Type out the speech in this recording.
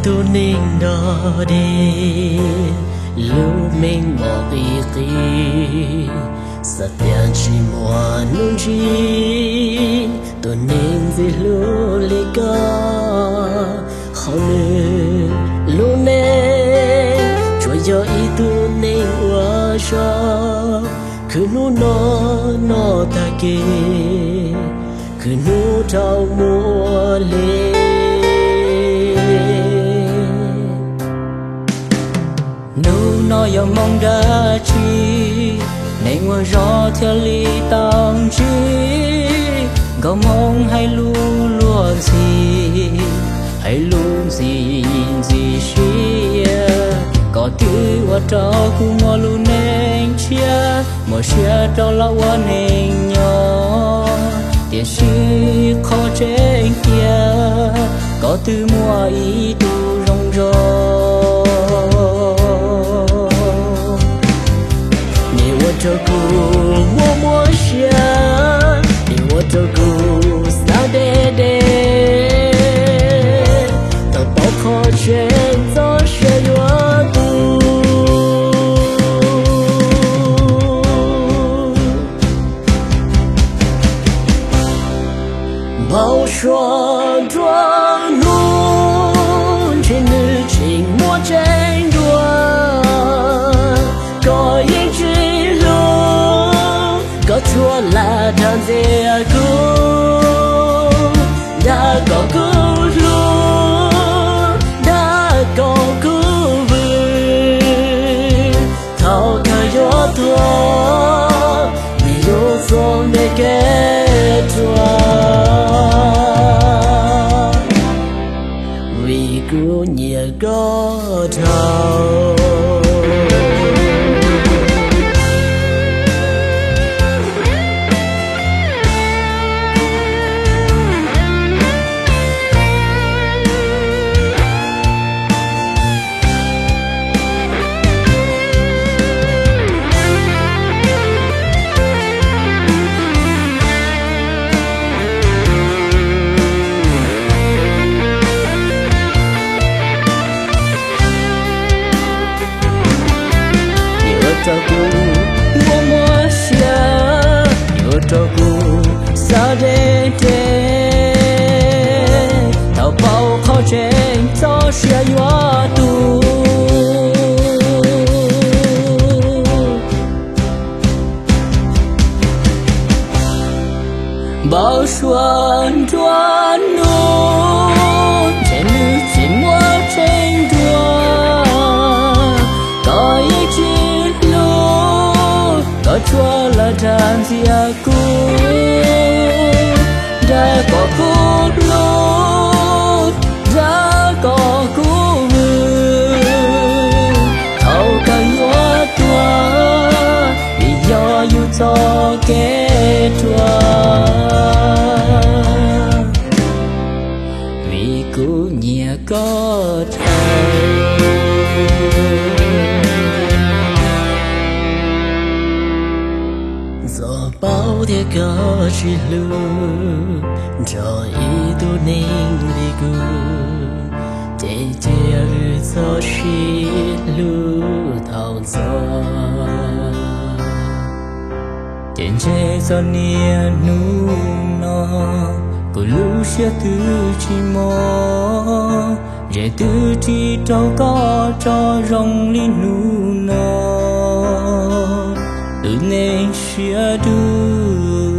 Tus neeg nrog deb, lub meej mom qis qis, xav tias tsis muaj hnub ntsib tus neeg ntxim hlub li koj. Hauv nws lub neej tsuas yog ib tug neeg ua zog, khwv hnub no noj tag kis, khwv hnub dhau mus ua li. Hnub no yog moo dab tsi, neeg ua zog thiaj li tau ntsib? Nkauj Hmoob hais lus luag ntxhi, hais lus ntxhi ntxhi siab. Koj twb ua rau kuv muaj lub neej tshiab, muaj siab rau los ua neeg nyob. Tiam sis qhov tseeb tiag, koj twb muaj ib tug zoo zog. Nws ua rau kuv muaj muaj siab, nws ua rau kuv xav deb deb, tau paub qhov tseeb txoj sia yuav tu. Npau suav nruab hnub ntshe nws tseem muaj tseeb dua. Koj yeej tsis hlub, koj tsuas lam dag ntxias kuv. Dag kom kuv hlub, dag kom kuv vwm. Thaum kawg yuav tuag, vim yus txoj me kev ruam. Vim kuv nyiam koj dhau. Yuav rau kuv muaj muaj siab, yuav rau kuv xav deb deb, tau paub qhov tseeb txoj sia yuav tu. Npau suav nruab hnub ntshe nws tseem muaj tseeb dua. Koj yeej tsis hlub, koj tsuas lam dag ntxias kuv. Dag kom kuv hlub, dag kom kuv vwm. Thaum kawg yuav tuag, vim yog yus txoj kev ruam. Vim kuv nyiam koj dhau. Txawm paub tias koj tsis hlub nrog ib tug neeg li kuv, ces cia wb txhob sib hlub thaum ntxov. Ces ntshe txog niaj hnub no, kuv lub siab twb tsis mos, ntshe twb tsis raug koj tso zoo li hnub no. Lub neej siab dub,